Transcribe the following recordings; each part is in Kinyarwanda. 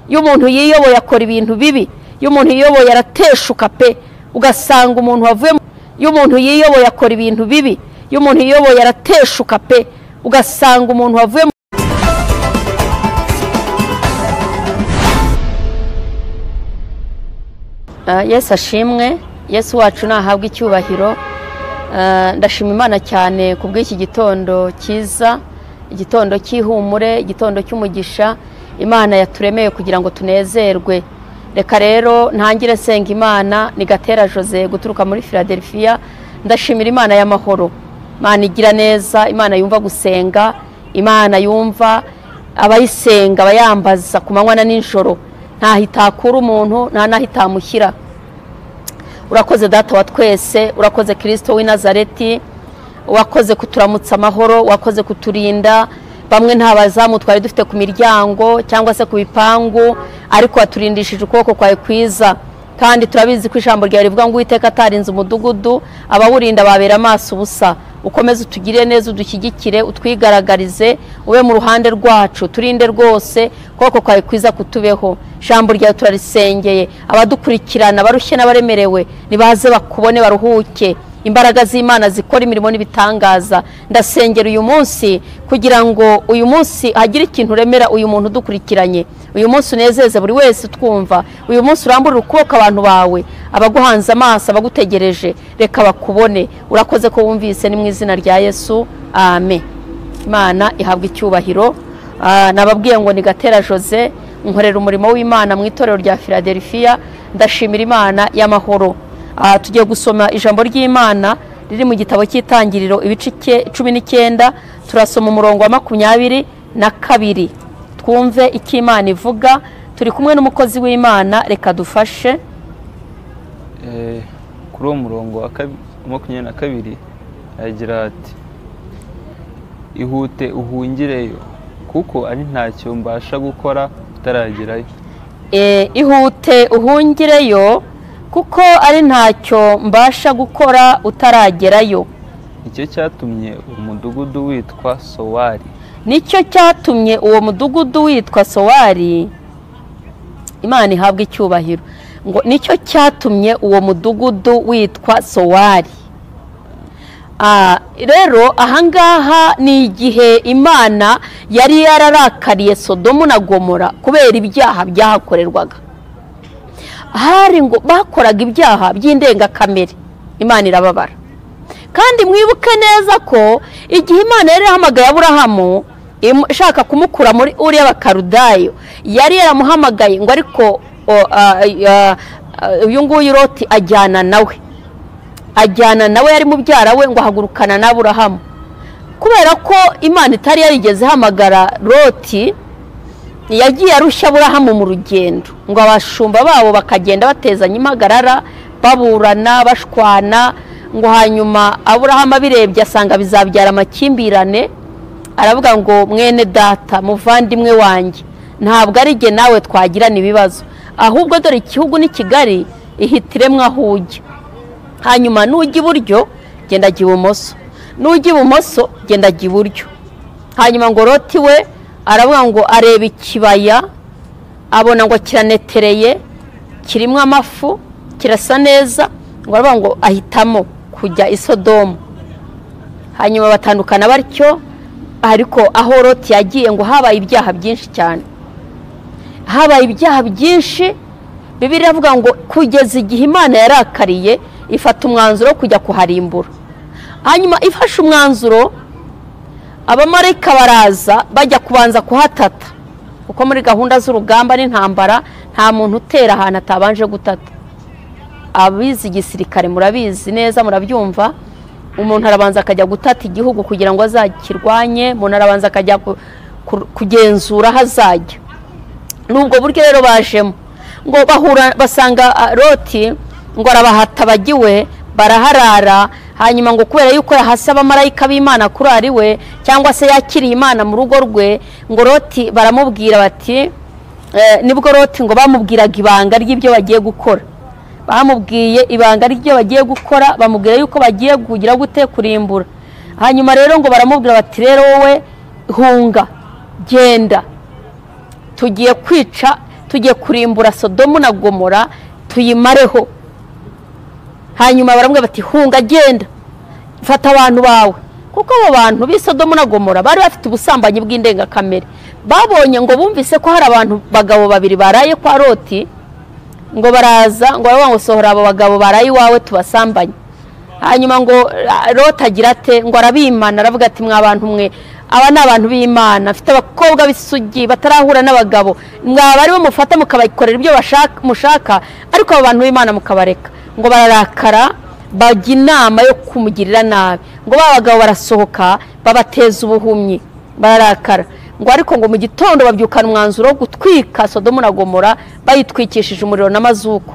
Iyo umuntu yiyoboye akora ibintu bibi, iyo umuntu yiyoboye arateshuka pe, ugasanga umuntu wavuye. Iyo umuntu yiyoboye akora ibintu bibi, iyo umuntu yiyoboye arateshuka pe, ugasanga umuntu wavuye. Yesu ashimwe, Yesu wacu nahabwa icyubahiro. Ndashima Imana cyane kubw'iki gitondo cyiza, igitondo cy'ihumure, igitondo cy'umugisha Imana yaturemeye kugira ngo tunezerwe. Reka rero ntangire senga Imana. Ni Gatera Jose guturuka muri Philadelphia. Ndashimira Imana y'amahoro, Imana igira neza, Imana yumva gusenga, Imana yumva abayisenga abayambaza ku manywa na nijoro. Ntaho itakura umuntu, nta naho itamushyira. Urakoze Data wa twese, urakoze Kristo w'i Nazareti, wakoze kuturamutsa amahoro, wakoze kuturinda. Bamwe nta bazamu twari dufite ku miryango cyangwa se ku bipangu, ariko waturindishije ukuboko kwawe kwiza. Kandi turabizi ko ijambo ryawe rivuga ngo Uwiteka atarinze umudugudu, abawurinda babera amaso ubusa. Ukomeze utugirire neza, udushyigikire, utwigaragarize, ube mu ruhande rwacu, turinde rwose, ukuboko kwawe kwiza kutubeho. Ijambo ryawe turarisengeye, abadukurikirana barushye n'abaremerewe nibaze bakubone baruhuke. Imbaraga z'Imana zikora imirimo n'ibitangaza. Ndasengera uyu munsi kugira ngo uyu munsi hagire ikintu uremera uyu muntu udukurikiranye. Uyu munsi unezeze buri wese utwumva. Uyu munsi uramburire ukuboko abantu bawe, abaguhanze amaso, abagutegereje, reka bakubone. Urakoze ko wumvise, ni mu izina rya Yesu, amen. Imana ihabwa icyubahiro. Nababwiye ngo ni Gatera Jose, nkorera umurimo w'Imana mu itorero rya Philadelphia. Ndashimira Imana y'amahoro. Tugiye gusoma ijambo ry'Imana riri mu gitabo cy'Itangiriro ibice 19, turasoma umurongo wa 22, twumve icyo Imana ivuga. Turi kumwe n'umukozi w'Imana, reka dufashe. Kuri uwo murongo wa 22 agira ati: ihute uhungireyo, kuko ari ntacyo mbasha gukora utaragerayo. Ihute uhungireyo, kuko ari ntacyo mbasha gukora utaragerayo. Nicyo cyatumye umudugudu witwa Sowari. Nicyo cyatumye uwo mudugudu witwa Sowari. Imana ihabwa icyubahiro. Ngo nicyo cyatumye uwo mudugudu witwa Sowari. Rero ahangaha ni igihe Imana yari yararakariye Sodomu na Gomora kubera ibyaha byahakorerwaga. Hari ngo bakoraga ibyaha by'indengakamere, Imana irababara. Kandi mwibuke neza ko igihe Imana yari yahamagaye Aburahamu ishaka kumukura muri Uriya Bakarudayo, yari yaramuhamagaye ngo ariko uyu nguyu Loti ajyana nawe, ajyana nawe yari mubyara we, ngo ahagurukana na Aburahamu. Kubera ko Imana itari yarigeze ihamagara Loti, yagiye arushya Aburahamu mu rugendo, ngo abashumba babo bakagenda batezanya impagarara, baburana, bashwana, ngo hanyuma Aburahamu abirebye asanga bizabyara amakimbirane. Aravuga ngo mwene data, muvandimwe wanjye, ntabwo ari jye nawe twagirana ibibazo, ahubwo dore igihugu ni Kigali, ihitiremwo aho ujya. Hanyuma nujya iburyo genda jya ibumoso, nujya ibumoso genda jya iburyo. Hanyuma ngo Loti we aravuga ngo areba ikibaya, abona ngo kiranetereye, kirimo amafu, kirasa neza, ngo aravuga ngo ahitamo kujya i Sodomu. Hanyuma batandukana batyo. Ariko aho Loti yagiye ngo habaye ibyaha byinshi cyane, habaye ibyaha byinshi. Bibiliya iravuga ngo kugeza igihe Imana yarakariye ifata umwanzuro wo kujya kuharimbura. Hanyuma ifashe umwanzuro, abamarayika baraza bajya kubanza kuhatata, kuko muri gahunda z'urugamba n'intambara nta muntu utera ahantu atabanje gutata. Abizi igisirikare murabizi neza, murabyumva. Umuntu arabanza akajya gutata igihugu kugira ngo azakirwanye, umuntu arabanza akajya kugenzura aho azajya. Nubwo buryo rero bajemo ngo bahura basanga Loti ngo arabahata bagiwe, baraharara. Hanyuma ngo kubera yuko yahase abamarayika b'Imana kuri ari we, cyangwa se yakiriye Imana mu rugo rwe, ngo Loti baramubwira bati, nibwo Loti ngo bamubwiraga ibanga ry'ibyo bagiye gukora. Bamubwiye ibanga ry'ibyo bagiye gukora, bamubwira yuko bagiye kugira gute, kurimbura. Hanyuma rero ngo baramubwira bati rero wowe hunga, genda, tugiye kwica, Tugiye kurimbura Sodomu na Gomora tuyimareho. Hanyuma baramubwira bati hunga, genda fata abantu bawe, kuko abo bantu b'i Sodomu na Gomora bari bafite ubusambanyi bw'indengakamere. Babonye ngo bumvise ko hari abantu bagabo babiri baraye kwa Loti, ngo baraza ngo baravuga ngo sohora abo bagabo baraye iwawe tubasambanye. Hanyuma ngo Loti agira ate? Ngo arabimana, aravuga ati mwa bantu mwe, aba ni abantu b'Imana, mfite abakobwa b'isugi batarahura n'abagabo, mwaba ari bo mufata mukabakorera ibyo mushaka, ariko abo bantu b'Imana mukabareka. Ngo bararakara, bajya inama yo kumugirira nabi. Ngo ba bagabo barasohoka babateza ubuhumyi, bararakara. Ngo ariko ngo mu gitondo babyukana umwanzuro wo gutwika Sodomu na Gomora bayitwikishije umuriro n'amazuku.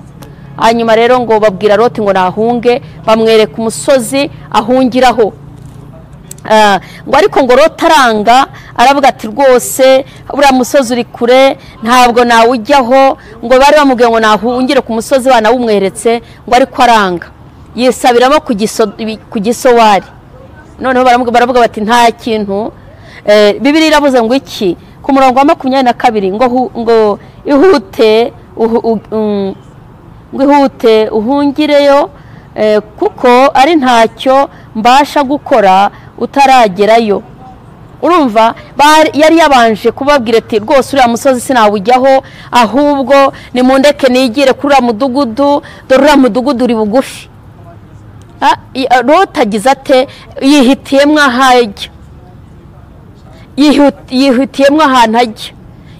Hanyuma rero ngo babwira Loti ngo nahunge, bamwereka umusozi ahungiraho. Ngo ariko ngo Loti aranga, aravuga ati rwose uriya musozi uri kure ntabwo nawujyaho. Ngo bari bamubwiye ngo nahungire ku musozi banawumweretse, ngo ariko aranga, yisabiramo ku gisowari. Noneho baravuga bati nta kintu. Bibiliya iravuze ngo iki ku murongo wa 22 ngo ihute ngo ihute uhungireyo, kuko ari ntacyo mbasha gukora utaragerayo. Urumva yari yabanje kubabwira ati rwose uriya musozi sinawujyaho, ahubwo nimundeke nigire kuri uriya mudugudu, dore uriya mudugudu uri bugufi. Loti agize ate? Yihitiyemo aho ajya, yihitiyemo ahantu ajya,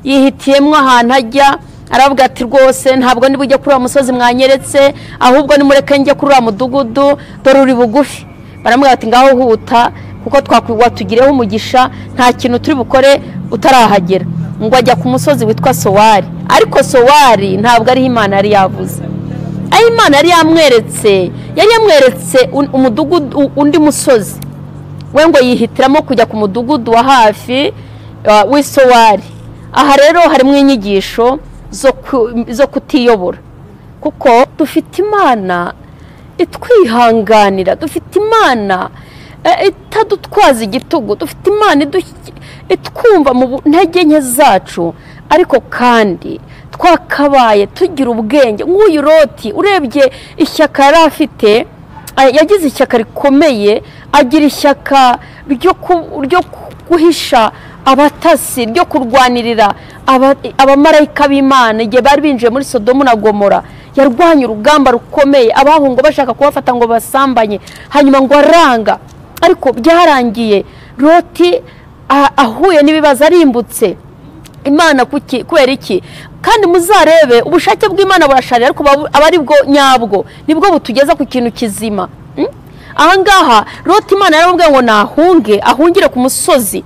yihitiyemo ahantu ajya. Aravuga ati rwose ntabwo niba ujya kuri uriya musozi mwanyeretse, ahubwo nimureke njye kuri uriya mudugudu, dore uri bugufi. Baramubwira ati ngaho huta, kuko watugireho umugisha, nta kintu turi bukore utarahagera. Ngo ajya ku musozi witwa Sowari, ariko Sowari ntabwo ariho Imana yari yavuze. Aho Imana yari yamweretse, yari yamweretse umudugudu, undi musozi. We ngo yihitiramo kujya ku mudugudu wa hafi w'Isowari. Aha rero harimo inyigisho zo kutiyobora, kuko dufite Imana itwihanganira, dufite Imana itadutwaza igitugu, dufite Imana itwumva mu ntege nke zacu, ariko kandi twakabaye tugira ubwenge. Nk'uyu Loti urebye ishyaka yari afite, yagize ishyaka rikomeye, agira ishyaka ryo guhisha abatasi, ryo kurwanirira abamarayika b'Imana igihe bari binjiye muri Sodomu na Gomora. Yarwanye urugamba rukomeye, abahungu bashaka kubafata ngo basambanye, hanyuma ngo aranga. Ariko byarangiye Loti ahuye n'ibibazo, arimbutse. Imana kuki? Kubera iki? Kandi muzarebe ubushake bw'Imana burasharira, ariko aba ari bwo nyabwo, nibwo butugeza ku kintu kizima. Aha ngaha Loti Imana yaramubwiye ngo nahunge, ahungire ku musozi.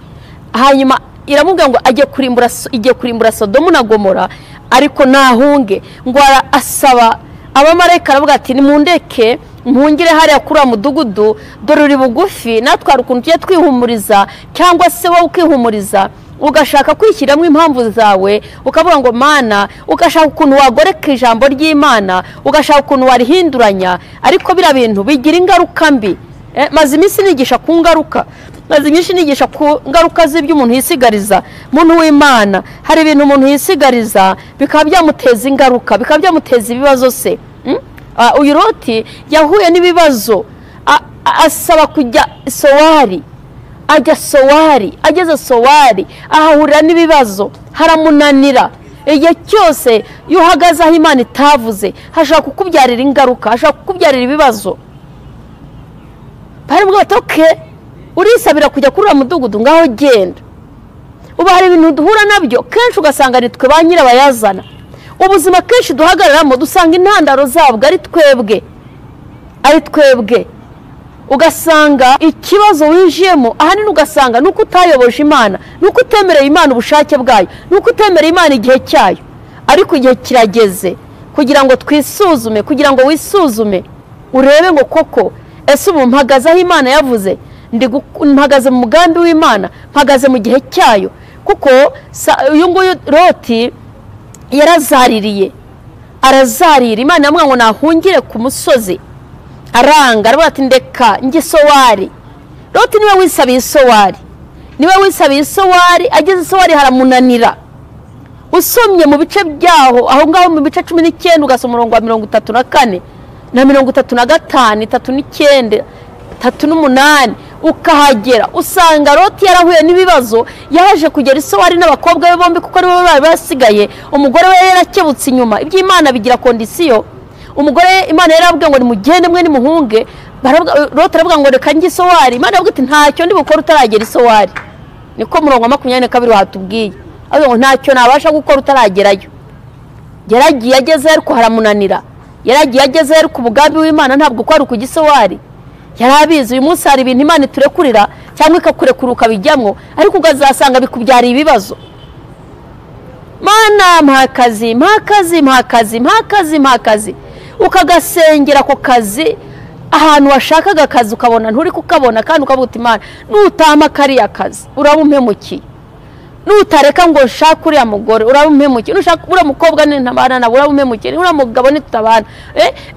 Hanyuma iramubwira ngo ajye kurimbura, igiye kurimbura Sodomu na Gomora, ariko nahunge. Ngo asaba abamarayika, aravuga ati nimundeke mpungire hariya kuri uriya mudugudu, dore uri bugufi, natwe hari ukuntu tujya twihumuriza, cyangwa se wowe ukihumuriza ugashaka kwishyiramo impamvu zawe, ukavuga ngo Mana, ugashaka ukuntu wagoreka ijambo ry'Imana, ugashaka ukuntu warihinduranya, ariko biriya bintu bigira ingaruka mbi. Maze iminsi nigisha ku ngaruka, maze iminsi nigisha ku ngaruka z'ibyo umuntu yisigariza. Muntu w'Imana, hari ibintu umuntu yisigariza bikaba byamuteza ingaruka, bikaba byamuteza ibibazo se. Uyu Loti yahuye n'ibibazo, asaba kujya Sowari, ajya Sowari, ageze Sowari ahahurira n'ibibazo, haramunanira. Igihe cyose iyo uhagaze aho Imana itavuze, hashobora kukubyarira ingaruka, hashobora kukubyarira ibibazo. Baramubwira bati okay, urisabira kujya kuri uriya mudugudu, ngaho genda. Ubu hari ibintu duhura nabyo kenshi ugasanga ni twe ba nyirabayazana. Ubuzima kenshi duhagararamo dusanga intandaro zabwo ari twebwe, ari twebwe. Ugasanga ikibazo winjiyemo ahanini ugasanga nuko utayoboje Imana, nuko utemereye Imana ubushake bwayo, nuko utemereye Imana igihe cyayo. Ariko igihe kirageze kugira ngo twisuzume, kugira ngo wisuzume urebe ngo koko ese ubu mpagaze aho Imana yavuze, mpagaze mu mugambi w'Imana, mpagaze mu gihe cyayo. Kuko uyu nguyu Loti yarazaririye, arazarira. Imana yamubwiye ngo nahungire ku musozi, aranga, aravuga ati ndeka njye Sowari. Loti niwe wisabiye Sowari, niwe wisabiye Sowari, ageze Sowari haramunanira. Usomye mu bice byaho aho ngaho mu bice 19 ugasoma umurongo wa 34 na 35, 39, 38 ukahagera usanga Loti yarahuye n'ibibazo. Yaje kugera Isowari n'abakobwa be bombi kuko nibo bari basigaye. Umugore we yarakebutse inyuma. Iby'Imana bigira kondisiyo. Umugore Imana yarabwiye ngo nimugende mwe nimuhunge. Loti aravuga ngo reka njye Isowari. Imana iravuga iti ntacyo ndi bukore utaragera Isowari. Niko murongo wa 22 watubwiye. Avuga ngo ntacyo nabasha gukora utaragerayo. Yaragiye ageze ariko haramunanira. Yaragiye ageze ariko umugambi w'Imana ntabwo kwari ukujya Isowari. Yarabizi uyu munsi hari ibintu Imana iturekurira cyangwa ikakurekura ukabijyamo, ariko ukazasanga bikubyara ibibazo. Mana mpakazi mpakazi mpakazi mpakazi mpakazi, ukagasengera ako kazi ahantu washakaga akazi ukabona nturi kukabona, kandi ukavuga uti Imana nutama kariya kazi uraba umpemukiye, nutareka ngo nshake uriya mugore uraba umpemukiye, nushaka uriya mukobwa nintabana nawe uraba umpemukiye, uriya mugabo nitutabana.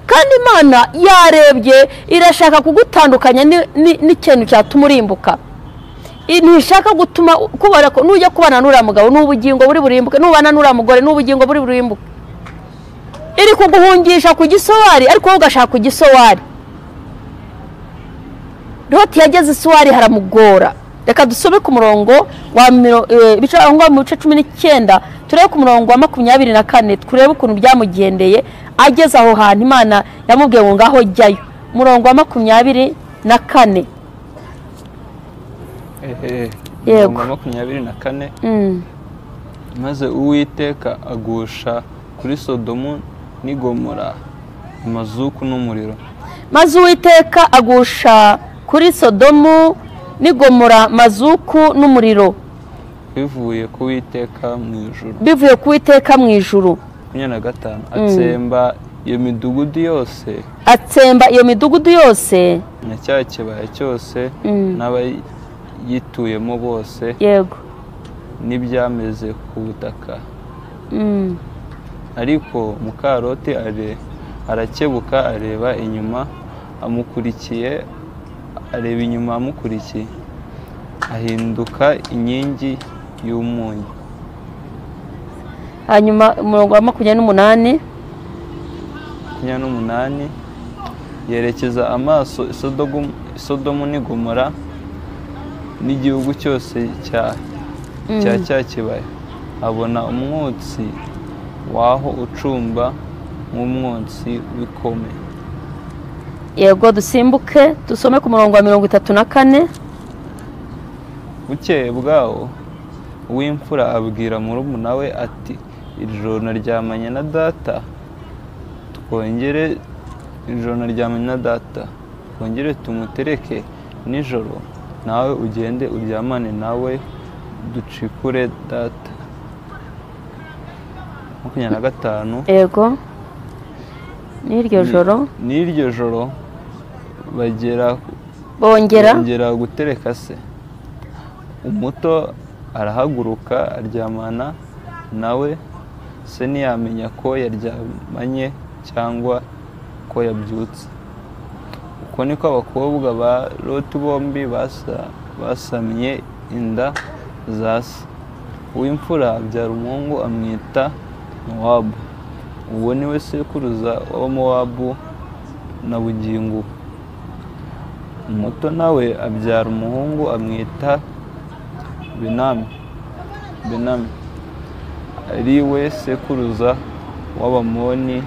Kandi Imana yarebye irashaka kugutandukanya n'ikintu cyatuma urimbuka. Ntishaka gutuma kubara ko nujya kubana n'uriya mugabo n'ubugingo buri burimbuke, nubana n'uriya mugore n'ubugingo buri burimbuke. Iri kuguhungisha ku Gisowari ariko wowe ugashaka ku Gisowari. Loti yageze Isowari haramugora. Reka dusome ku murongo wa ibice aho ngaho mu bice 19 turebe ku murongo wa 24 turebe ukuntu byamugendeye ageze aho hantu Imana yamubwiye ngo ngaho jyayo. Umurongo wa 24. Yego. 24. Maze Uwiteka agusha kuri Sodomu n'i Gomora amazuku n'umuriro. Maze Uwiteka agusha kuri Sodomu n'i Gomora mazuku n'umuriro bivuye ku Uwiteka mu ijuru. Bivuye ku Uwiteka mu ijuru. 25 atsemba iyo midugudu yose. Atsemba iyo midugudu yose na cya kibaya cyose n'abayituyemo bose. Yego. N'ibyameze ku butaka. Ariko muka Loti arakebuka areba inyuma amukurikiye, areba inyuma amukurikiye ahinduka inkingi y'umunyu. Hanyuma umurongo wa 28. 28 yerekeza amaso Sodomu n'i Gomora n'igihugu cyose cya cya kibaya, abona umwotsi waho ucumba nk'umwotsi w'ikome. Yego, dusimbuke dusome ku murongo wa 34. Bukeye bwaho uw'imfura abwira murumuna we ati ijoro naryamanye na data, twongere ijoro naryamanye na data, twongere tumutereke nijoro, nawe ugende uryamane nawe ducikure data. 25. Yego. N'iryo joro, n'iryo joro bagera bongera gutereka se. Umuto arahaguruka aryamana nawe, se ntiyamenya ko yaryamanye cyangwa ko yabyutse. Uko niko abakobwa ba Loti bombi basamye inda za se. Uw'imfura abyara umuhungu amwita Mowabu. Uwo ni we sekuruza w'Abamowabu na bugingo. Umuto nawe abyara umuhungu amwita Benami, ari we sekuruza w'Abamoni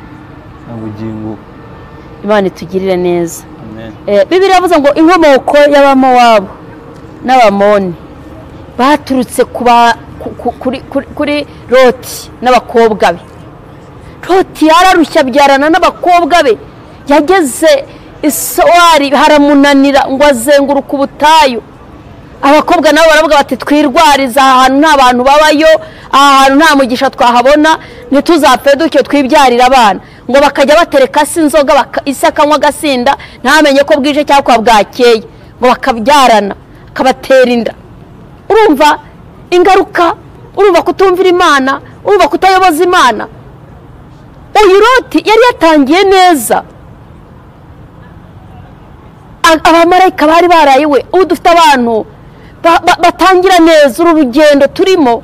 na bugingo. Imana itugirire neza. Amen. Bibiliya yavuze ngo inkomoko y'Abamowabu n'Abamoni baturutse kuri Loti n'abakobwa be. Loti yararushya abyarana n'abakobwa be. Yageze Isowari haramunanira ngo azenguruka ubutayu. Abakobwa nabo baravuga bati twirwariza ahantu nta bantu babayo, ahantu nta mugisha twahabona, ntituzapfe dutyo twibyarira abana. Ngo bakajya batereka se inzoga isi akanywa agasinda ntamenye ko bwije cyangwa ko bwakeye, ngo bakabyarana akabatera inda. Urumva ingaruka, urumva kutumvira Imana, urumva kutayoboza Imana. Uyu Loti yari yatangiye neza, abamarayika bari baraye we. Ubu dufite abantu batangira neza uru rugendo turimo,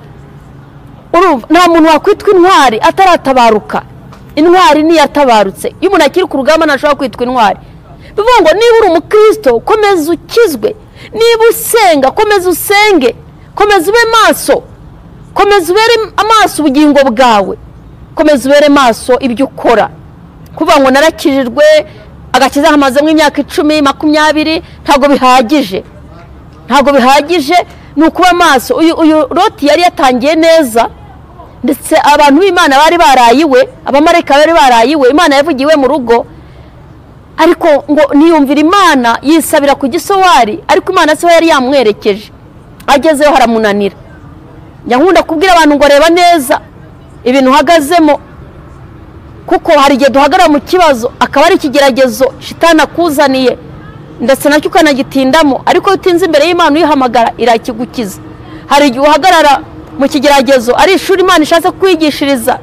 Urumva nta muntu wakwitwa intwari ataratabaruka. Intwari niyo yatabarutse. Iyo umuntu akiri ku rugamba ntashobora kwitwa intwari. Bivuga ngo niba uri umukristo komeza ukizwe, niba usenga komeza usenge, komeza ube maso, komeza ubere amaso ubugingo bwawe, komeza ubere maso ibyo ukora. Kuvuga ngo narakijijwe agakiza hamazemo imyaka 10, 20 ntabwo bihagije, ntabwo bihagije. Ni ukuba maso. Uyu Loti yari yatangiye neza, ndetse abantu b'Imana bari barayiwe, abamarayika bari barayiwe, Imana yavugiwe mu rugo, ariko ngo niyumvira Imana yisabira ku gisowari, ariko Imana se yari yamwerekeje, agezeyo haramunanira. Nkunda kubwira abantu ngo reba neza ibintu uhagazemo, kuko hari igihe duhagarara mu kibazo akaba ari ikigeragezo shitani akuzaniye, ndetse nacyo ukanagitindamo, ariko iyo utinze imbere y'Imana uyihamagara irakigukiza. Hari igihe uhagarara mu kigeragezo ari ishuri Imana ishatse kwigishiriza,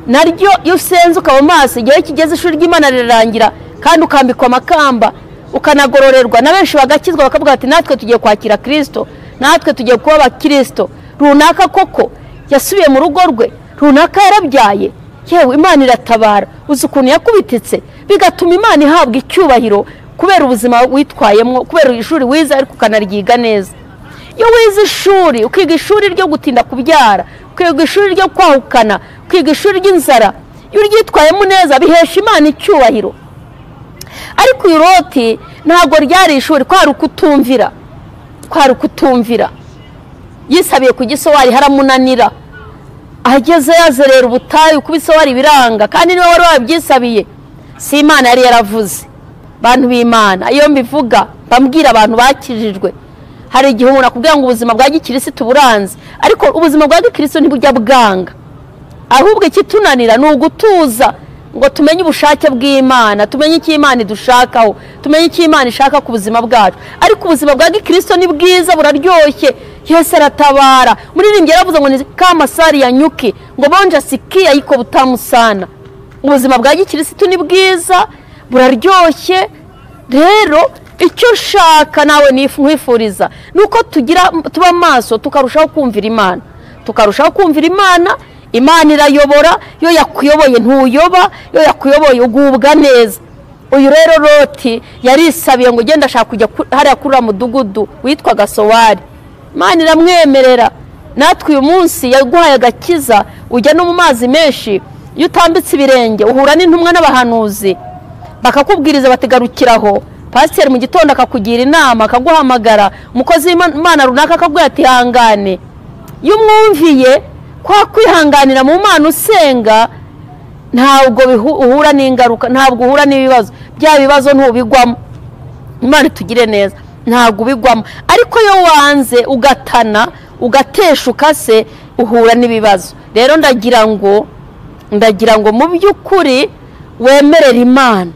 naryo iyo usenze ukaba maso, igihe kigeze ishuri ry'Imana rirarangira kandi ukambikwa amakamba ukanagororerwa, na benshi bagakizwa bakavuga ati natwe tugiye kwakira Kristo, natwe tugiye kuba abakristo. Runaka koko yasubiye mu rugo rwe, runaka yarabyaye, yewe Imana iratabara. Uzi ukuntu yakubititse, bigatuma Imana ihabwa icyubahiro kubera ubuzima witwayemo, kubera ishuri wize ariko ukanaryiga neza. Iyo wize ishuri, ukiga ishuri ryo gutinda kubyara, ukiga ishuri ryo kwahukana, ukiga ishuri ry'inzara, iyo uryitwayemo neza bihesha Imana icyubahiro. Ariko uyu Loti ntabwo ryari ishuri, kwari ukutumvira, kwari ukutumvira. Yisabiye ku gisowari haramunanira, ageze yazerera ubutayu kuba isowari biranga, kandi niwe wari wabyisabiye, si Imana yari yaravuze. Bantu b'Imana, iyo mbivuga bambwira abantu bakijijwe, hari igihe umuntu akubwira ngo ubuzima bwa gikirisitu buranze, ariko ubuzima bwa gikirisitu ntibujya bwanga, ahubwo ikitunanira ni ugutuza ngo tumenye ubushake bw'Imana, tumenye icyo Imana idushakaho, tumenye icyo Imana ishaka ku buzima bwacu. Ariko ubuzima bwa gikristo ni bwiza, buraryoshye, Yesu aratabara. Muririmbyi yaravuze ngo ni kama sari ya nyuki, ngo bonja sikia iko butamu sana. Ubuzima bwa gikristo ni bwiza, buraryoshye. Rero icyo ushaka nawe nkwifuriza nuko tugira tuba maso, tukarushaho kumvira Imana, tukarushaho kumvira Imana. Imana irayobora, iyo yakuyoboye ntuyoba, iyo yakuyoboye ugubwa neza. Uyu rero Loti yarisabiye ngo ugende ashaka kujya hariya kuri mudugudu witwaga Sowari, Imana iramwemerera. Natwe uyu munsi yaguhaye agakiza, ujya no mu mazi menshi, iyo utambitse ibirenge uhura n'intumwa n'abahanuzi bakakubwiriza batigarukiraho. Pasiteri mu gitondo akakugira inama, akaguhamagara, umukozi w'Imana runaka akakubwira ati hangane. Iyo umwumviye, kwa kwihanganira mu Mana usenga, ntabwo uhura n'ingaruka, ntabwo uhura n'ibibazo, bya bibazo ntubigwamo. Imana itugire neza, ntabwo ubigwamo. Ariko iyo wanze ugatana ugateshuka se, uhura n'ibibazo. Rero ndagira ngo mu by'ukuri wemerere Imana,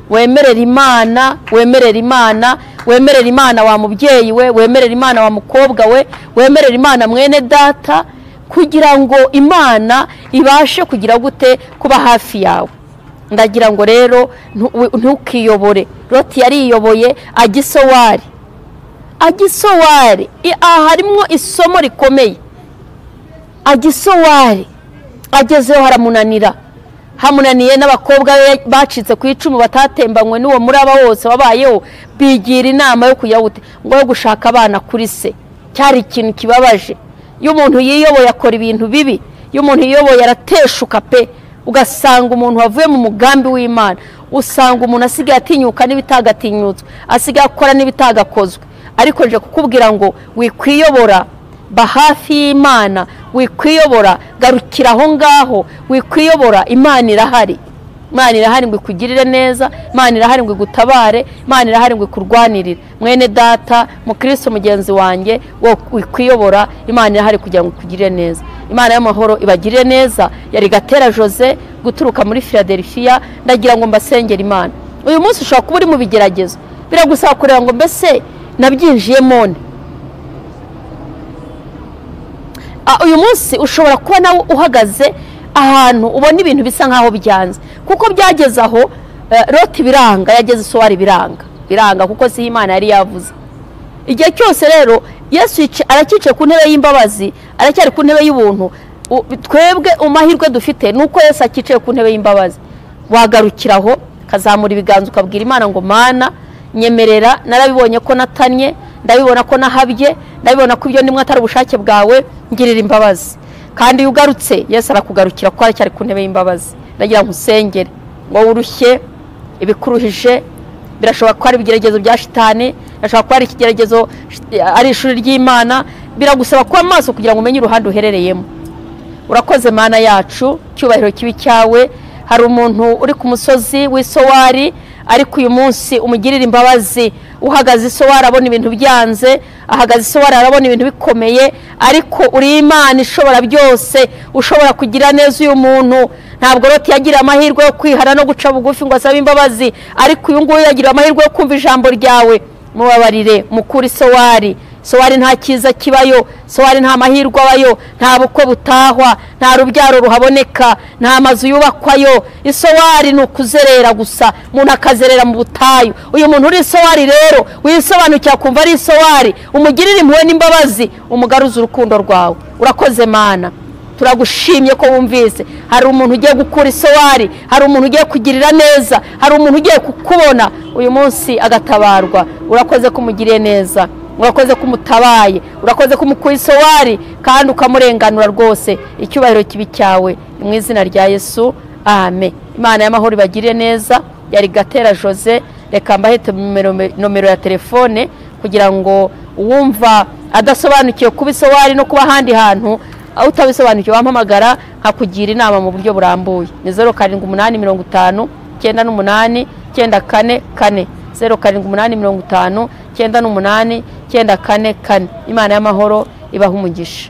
wemerere Imana, wemerere Imana, wemerere Imana wa mubyeyi we, wemerere Imana wa mukobwa we, wemerere Imana mwene data, kugira ngo Imana ibashe kugira gute kuba hafi yawe. Ndagira ngo rero ntukiyobore. Loti yariyoboye agisowari, agisowari. Aha harimo isomo rikomeye. Agisowari agezeho haramunanira, hamunaniye n'abakobwa be bacitse ku icumu batatembanywe n'uwo muraba wose wabayeho, bigira inama yo kujya gute ngo yo gushaka abana kuri se. Cyari ikintu kibabaje. Iyo umuntu yiyoboye akora ibintu bibi, iyo umuntu yiyoboye arateshuka pe, ugasanga umuntu wavuye mu mugambi w'Imana, usanga umuntu asigaye atinyuka n'ibitagatinyutswe, asigaye akora n'ibitagakozwe. Ariko nje kukubwira ngo wikwiyobora, ba hafi y'Imana, wikwiyobora, garukira aho ngaho, wikwiyobora. Imana irahari, Imana irahari ngo ikugirire neza, Imana irahari ngo igutabare, Imana irahari ngo ikurwanirire. Mwene data mukristo mugenzi wanjye, wikwiyobora, Imana irahari kugira ngo ikugirire neza. Imana y'amahoro ibagirire neza. Yari Gatera Jose guturuka muri Philadelphia. Ndagira ngo mbasengere Imana. Uyu munsi ushobora kuba uri mu bigeragezo, biragusaba kureba ngo mbese nabyinjiyemo nte. Uyu munsi ushobora kuba nawe uhagaze ahantu ubona ibintu bisa nkaho byanze, kuko byageze aho Loti biranga, yageze Sowari biranga, biranga, kuko si Imana yari yavuze. Igihe cyose rero Yesu aracyicaye ku ntebe y'imbabazi, aracyari ku ntebe y'ubuntu. Twebwe amahirwe dufite nuko Yesu akicaye ku ntebe y'imbabazi. Wagarukiraho kazamura ibiganza ukabwira Imana ngo Mana nyemerera, narabibonye ko natanye, ndabibona ko nahabye, ndabibona ko ibyo ndimwe atari ubushake bwawe, ngirira imbabazi. Kandi iyo ugarutse Yesu arakugarukira kuko aracyari ku ntebe y'imbabazi. Ndagira ngo usengere ngo urushye ibikuruhije, birashoboka ko ari ibigeragezo bya shitani, birashoboka ko ari ikigeragezo, ari ishuri ry'Imana, biragusaba kuba maso kugira ngo umenye uruhande uherereyemo. Urakoze Mana yacu, cyubahiro kibi cyawe. Hari umuntu uri ku musozi w'Isowari, ariko uyu munsi umugirira imbabazi. Uhagaze Isowari abona ibintu byanze, ahagaze Isowari arabona ibintu bikomeye, ariko uri Imana ishobora byose, ushobora kugira neza uyu muntu. Ntabwo Loti yagira amahirwe yo kwihana no guca bugufi ngo asabe imbabazi, ariko uyu nguyu yagira amahirwe yo kumva ijambo ryawe. Mubabarire, mukure Isowari. Sowari nta cyiza kibayo, Sowari nta mahirwe abayo, nta bukwe butahwa, nta rubyaro ruhaboneka, nta mazu yubakwayo. Isowari ni ukuzerera gusa, umuntu akazerera mu butayu. Uyu muntu uri Isowari rero wisobanukira kumva ari Isowari, umugirire impuhwe n'imbabazi, umugaruze urukundo rwawe. Urakoze Mana, turagushimye ko wumvise. Hari umuntu ugiye gukura Isowari, hari umuntu ugiye kugirira neza, hari umuntu ugiye kukubona uyu munsi agatabarwa. Urakoze kumugiriye neza, urakoze kumutabaye, urakoze kumukuye Isowari kandi ukamurenganura rwose. Icyubahiro kibi cyawe mu izina rya Yesu, amen. Imana y'amahoro ibagirire neza. Yari Gatera Jose. Reka mbahete nomero ya telefone kugira ngo uwumva adasobanukiwe kuba Isowari no kuba ahandi hantu utabisobanukiwe wampamagara nkakugira inama mu buryo burambuye. Ni 0785 98 94 4, 0785 98 94 4. Imana y'amahoro ibaha umugisha.